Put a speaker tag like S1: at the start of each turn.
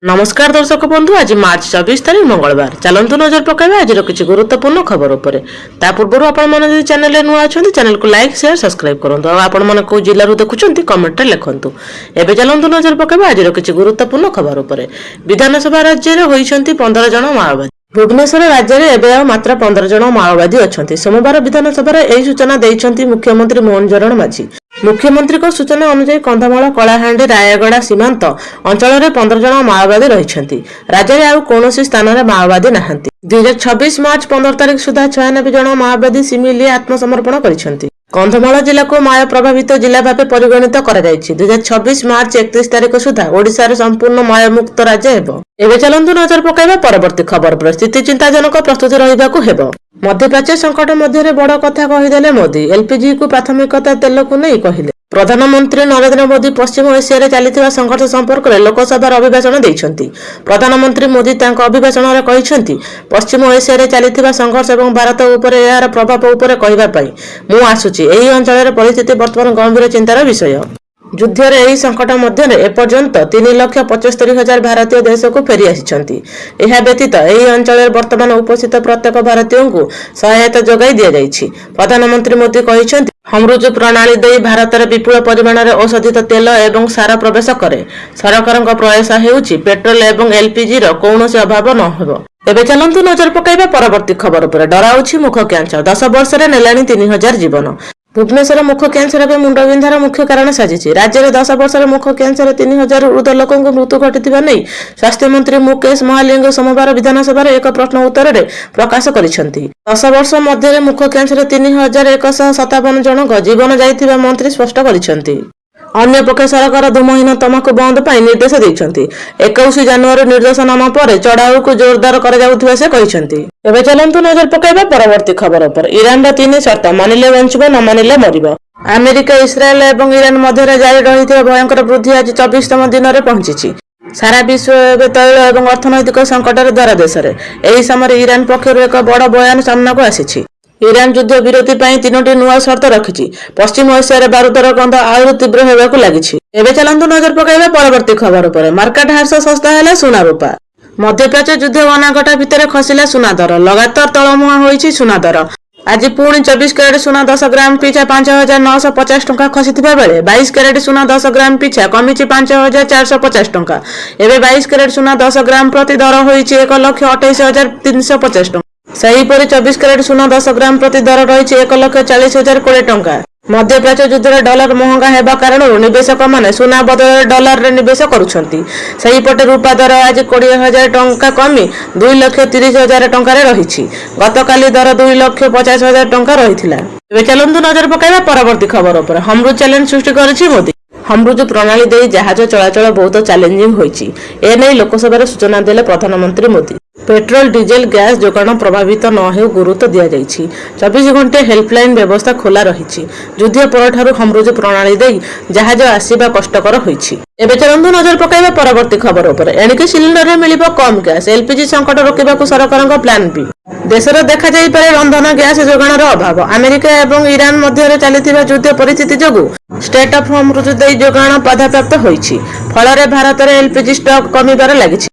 S1: ନମସ୍କାର ଦର୍ଶକ ବନ୍ଧୁ, ଆଜି ମାର୍ଚ୍ଚ 24 ତାରିଖ, ମଙ୍ଗଳବାର। ଚାଲନ୍ତୁ ନଜର ପକାଇବା ଆଜିର କିଛି ଗୁରୁତ୍ୱପୂର୍ଣ୍ଣ ଖବର ଉପରେ। ତା ପୂର୍ବରୁ ଆପଣମାନେ ଯଦି ଚ୍ୟାନେଲରେ ନୂଆ ଅଛନ୍ତି, ଚ୍ୟାନେଲକୁ ଲାଇକ୍, ସେୟାର, ସବସ୍କ୍ରାଇବ କରନ୍ତୁ। ଆଉ ଆପଣମାନେ କେଉଁ ଜିଲ୍ଲାରୁ ଦେଖୁଛନ୍ତି, କମେଣ୍ଟରେ ଲେଖନ୍ତୁ। ଏବେ ଚାଲନ୍ତୁ ନଜର ପକାଇବା ଆଜିର କିଛି ଗୁରୁତ୍ୱପୂର୍ଣ୍ଣ ଖବର ଉପରେ। ବିଧାନସଭା, ରାଜ୍ୟରେ ହୋଇଛନ୍ତି 15 ଜଣ ମାଓବାଦୀ। ଭୁବନେଶ୍ୱର, ରାଜ୍ୟରେ ଏବେ ଆଉ ମାତ୍ର 15 ଜଣ ମାଓବାଦୀ ଅଛନ୍ତି। ସୋମବାର ବିଧାନସଭାରେ ଏହି ସୂଚନା ଦେଇଛନ୍ତି ମୁଖ୍ୟମନ୍ତ୍ରୀ ମୋହନ ଚରଣ ମାଝୀ। ମୁଖ୍ୟମନ୍ତ୍ରୀଙ୍କ ସୂଚନା ଅନୁଯାୟୀ, କନ୍ଧମାଳ, କଳାହାଣ୍ଡି, ରାୟଗଡ଼ା ସୀମାନ୍ତ ଅଞ୍ଚଳରେ 15 ଜଣ ମାଓବାଦୀ ରହିଛନ୍ତି। ରାଜ୍ୟରେ ଆଉ କୌଣସି ସ୍ଥାନରେ ମାଓବାଦୀ ନାହାନ୍ତି। 2026 ମାର୍ଚ୍ଚ 15 ତାରିଖ ସୁଦ୍ଧା 96 ଜଣ ମାଓବାଦୀ ସିମିଳିରେ ଆତ୍ମସମର୍ପଣ କରିଛନ୍ତି। କନ୍ଧମାଳ ଜିଲ୍ଲାକୁ ମାଓ ପ୍ରଭାବିତ ଜିଲ୍ଲା ଭାବେ ପରିଗଣିତ କରାଯାଇଛି। 2026 ମାର୍ଚ୍ଚ 31 ତାରିଖ ସୁଦ୍ଧା ଓଡ଼ିଶାରେ ସମ୍ପୂର୍ଣ୍ଣ ମାଓମୁକ୍ତ ରାଜ୍ୟ ହେବ। ଏବେ ଚାଲନ୍ତୁ ନଜର ପକାଇବା ପରବର୍ତ୍ତୀ ଖବର ଉପରେ। ସ୍ଥିତି ଚିନ୍ତାଜନକ, ପ୍ରସ୍ତୁତି ରହିବାକୁ ହେବ। ମଧ୍ୟପ୍ରାଚ୍ୟ ସଙ୍କଟ ମଧ୍ୟରେ ବଡ଼ କଥା କହିଦେଲେ ମୋଦି। ଏଲପିଜିକୁ ପ୍ରାଥମିକତା, ତେଲକୁ ନେଇ କହିଲେ। ପ୍ରଧାନମନ୍ତ୍ରୀ ନରେନ୍ଦ୍ର ମୋଦି ପଶ୍ଚିମ ଏସିଆରେ ଚାଲିଥିବା ସଂଘର୍ଷ ସମ୍ପର୍କରେ ଲୋକସଭାରେ ଅଭିଭାଷଣ ଦେଇଛନ୍ତି। ପ୍ରଧାନମନ୍ତ୍ରୀ ମୋଦି ତାଙ୍କ ଅଭିଭାଷଣରେ କହିଛନ୍ତି, ପଶ୍ଚିମ ଏସିଆରେ ଚାଲିଥିବା ସଂଘର୍ଷ ଏବଂ ଭାରତ ଉପରେ ଏହାର ପ୍ରଭାବ ଉପରେ କହିବା ପାଇଁ ମୁଁ ଆସୁଛି। ଏହି ଅଞ୍ଚଳରେ ପରିସ୍ଥିତି ବର୍ତ୍ତମାନ ଗମ୍ଭୀର ଚିନ୍ତାର ବିଷୟ। ଯୁଦ୍ଧରେ ଏହି ସଙ୍କଟ ମଧ୍ୟରେ ଏପର୍ଯ୍ୟନ୍ତ 3,75,000 ଭାରତୀୟ ଦେଶକୁ ଫେରି ଆସିଛନ୍ତି। ଏହା ବ୍ୟତୀତ ଏହି ଅଞ୍ଚଳରେ ବର୍ତ୍ତମାନ ଉପସ୍ଥିତ ପ୍ରତ୍ୟେକ ଭାରତୀୟଙ୍କୁ ସହାୟତା ଯୋଗାଇ ଦିଆଯାଇଛି। ପ୍ରଧାନମନ୍ତ୍ରୀ ମୋଦି କହିଛନ୍ତି, ହର୍ମୁଜ ପ୍ରଣାଳୀ ଦେଇ ଭାରତରେ ବିପୁଳ ପରିମାଣରେ ଅଶୋଧିତ ତେଲ ଏବଂ ସାର ପ୍ରବେଶ କରେ। ସରକାରଙ୍କ ପ୍ରୟାସ ହେଉଛି ପେଟ୍ରୋଲ ଏବଂ ଏଲପିଜିର କୌଣସି ଅଭାବ ନ ହେବ। ଏବେ ଚାଲନ୍ତୁ ନଜର ପକାଇବା ପରବର୍ତ୍ତୀ ଖବର ଉପରେ। ଡରାଉଛି ମୁଖ କ୍ୟାନ୍ସର, 10 ବର୍ଷରେ ନେଲାଣି 3000 ଜୀବନ। ଭୁବନେଶ୍ୱର, ମୁଖ କ୍ୟାନ୍ସର ଏବେ ମୁଣ୍ଡବିନ୍ଧାର ମୁଖ୍ୟ କାରଣ ସାଜିଛି। ରାଜ୍ୟରେ 10 ବର୍ଷରେ ମୁଖ କ୍ୟାନ୍ସର 3000ରୁ ଉର୍ଦ୍ଧ୍ୱ ଲୋକଙ୍କ ମୃତ୍ୟୁ ଘଟିଥିବା ନେଇ ସ୍ୱାସ୍ଥ୍ୟମନ୍ତ୍ରୀ ମୁକେଶ ମହାଲିଙ୍ଗ ସୋମବାର ବିଧାନସଭାରେ ଏକ ପ୍ରଶ୍ନ ଉତ୍ତରରେ ପ୍ରକାଶ କରିଛନ୍ତି। 10 ବର୍ଷ ମଧ୍ୟରେ ମୁଖ କ୍ୟାନ୍ସର 3157 ଜଣଙ୍କ ଜୀବନ ଯାଇଥିବା ମନ୍ତ୍ରୀ ସ୍ପଷ୍ଟ କରିଛନ୍ତି। ଅନ୍ୟପକ୍ଷେ ସରକାର ଧୂମହୀନ ତମାଖୁ ବନ୍ଦ ପାଇଁ ନିର୍ଦ୍ଦେଶ ଦେଇଛନ୍ତି। 21 ଜାନୁଆରୀ ନିର୍ଦ୍ଦେଶନାମା ପରେ ଚଢାଉକୁ ଜୋରଦାର କରାଯାଉଥିବା ସେ କହିଛନ୍ତି। ଏବେ ଚାଲନ୍ତୁ ନଜର ପକାଇବା ପରବର୍ତ୍ତୀ ଖବର ଉପରେ। ଇରାନର ତିନି ସର୍ତ୍ତ ମାନିଲେ ବଞ୍ଚିବ, ନ ମାନିଲେ ମରିବ। ଆମେରିକା, ଇସ୍ରାଏଲ ଏବଂ ଇରାନ ମଧ୍ୟରେ ଜାରି ରହିଥିବା ଭୟଙ୍କର ଯୁଦ୍ଧ ଆଜି 24ତମ ଦିନରେ ପହଞ୍ଚିଛି। ସାରା ବିଶ୍ୱ ଏବେ ତୈଳ ଏବଂ ଅର୍ଥନୈତିକ ସଙ୍କଟର ଦ୍ୱାର ଦେଶରେ। ଏହି ସମୟରେ ଇରାନ ପକ୍ଷରୁ ଏକ ବଡ଼ ବୟାନ ସାମ୍ନାକୁ ଆସିଛି। ଇରାନ ଯୁଦ୍ଧ ବିରତି ପାଇଁ ତିନୋଟି ନୂଆ ସର୍ତ୍ତ ରଖିଛି। ପଶ୍ଚିମ ଏସିଆରେ ବାରୁଦର ଗନ୍ଧ ଆହୁରି ତୀବ୍ର ହେବାକୁ ଲାଗିଛି। ଏବେ ଚାଲନ୍ତୁ ନଜର ପକାଇବା ପରବର୍ତ୍ତୀ ଖବର ଉପରେ। ମାର୍କେଟ ହ୍ରାସ, ଶସ୍ତା ହେଲା ସୁନା ରୂପା। ମଧ୍ୟପ୍ରାଚ୍ୟ ଯୁଦ୍ଧ ଘନାଘଟା ଭିତରେ ଖସିଲା ସୁନା ଦର। ଲଗାତାର ତଳମୁହାଁ ହୋଇଛି ସୁନା ଦର। ଆଜି ପୁଣି 24 କ୍ୟାରେଟ ସୁନା 10 ଗ୍ରାମ ପିଛା 5950 ଟଙ୍କା ଖସିଥିବା ବେଳେ 22 କ୍ୟାରେଟ ସୁନା 10 ଗ୍ରାମ ପିଛା କମିଛି 5450 ଟଙ୍କା। ଏବେ 22 କ୍ୟାରେଟ ସୁନା 10 ଗ୍ରାମ ପ୍ରତି ଦର ହୋଇଛି 1,28,350 ଟଙ୍କା। ସେହିପରି 24 କ୍ୟାରେଟ ସୁନା 10 ଗ୍ରାମ ପ୍ରତି ଦର ରହିଛି 1,40,020 ଟଙ୍କା। ମଧ୍ୟପ୍ରାଚ୍ୟ ଯୁଦ୍ଧରେ ଡଲାର ମହଙ୍ଗା ହେବା କାରଣରୁ ନିବେଶକମାନେ ସୁନା ବଦଳରେ ଡଲାରରେ ନିବେଶ କରୁଛନ୍ତି। ସେହିପଟେ ରୂପା ଦର ଆଜି 20,000 ଟଙ୍କା କମି 2,30,000 ଟଙ୍କାରେ ରହିଛି। ଗତକାଲି ଦର 2,50,000 ଟଙ୍କା ରହିଥିଲା। ଏବେ ଚାଲନ୍ତୁ ନଜର ପକାଇବା ପରବର୍ତ୍ତୀ ଖବର ଉପରେ। ହର୍ମୁଜ ଚ୍ୟାଲେଞ୍ଜ ସୃଷ୍ଟି କରିଛି ମୋଦି। ହର୍ମୁଜ ପ୍ରଣାଳୀ ଦେଇ ଜାହାଜ ଚଳାଚଳ ବହୁତ ଚ୍ୟାଲେଞ୍ଜିଂ ହୋଇଛି। ଏନେଇ ଲୋକସଭାରେ ସୂଚନା ଦେଲେ ପ୍ରଧାନମନ୍ତ୍ରୀ ମୋଦି। ପେଟ୍ରୋଲ, ଡିଜେଲ, ଗ୍ୟାସ ଯୋଗାଣ ପ୍ରଭାବିତ ନ ହେଉ ଗୁରୁତ୍ୱ ଦିଆଯାଇଛି। 24 ଘଣ୍ଟିଆ ହେଲ୍ପଲାଇନ ବ୍ୟବସ୍ଥା ଖୋଲା ରହିଛି। ଯୁଦ୍ଧ ପରଠାରୁ ହର୍ମୁଜ ପ୍ରଣାଳୀ ଦେଇ ଜାହାଜ ଆସିବା କଷ୍ଟକର ହୋଇଛି। ଏବେ ଚାଲନ୍ତୁ ନଜର ପକାଇବା ପରବର୍ତ୍ତୀ ଖବର ଉପରେ। ଏଣିକି ସିଲିଣ୍ଡରରେ ମିଳିବ କମ୍ ଗ୍ୟାସ, ଏଲପିଜି ସଙ୍କଟ ରୋକିବାକୁ ସରକାରଙ୍କ ପ୍ଲାନ୍ ବି। ଦେଶରେ ଦେଖାଯାଇପାରେ ରନ୍ଧନ ଗ୍ୟାସ ଯୋଗାଣର ଅଭାବ। ଆମେରିକା ଏବଂ ଇରାନ ମଧ୍ୟରେ ଚାଲିଥିବା ଯୁଦ୍ଧ ପରିସ୍ଥିତି ଯୋଗୁଁ ଷ୍ଟ୍ରେଟ୍ ଅଫ୍ ହର୍ମୁଜ ଦେଇ ଯୋଗାଣ ବାଧାପ୍ରାପ୍ତ ହୋଇଛି। ଫଳରେ ଭାରତରେ ଏଲପିଜି ଷ୍ଟକ୍ କମିବାରେ ଲାଗିଛି।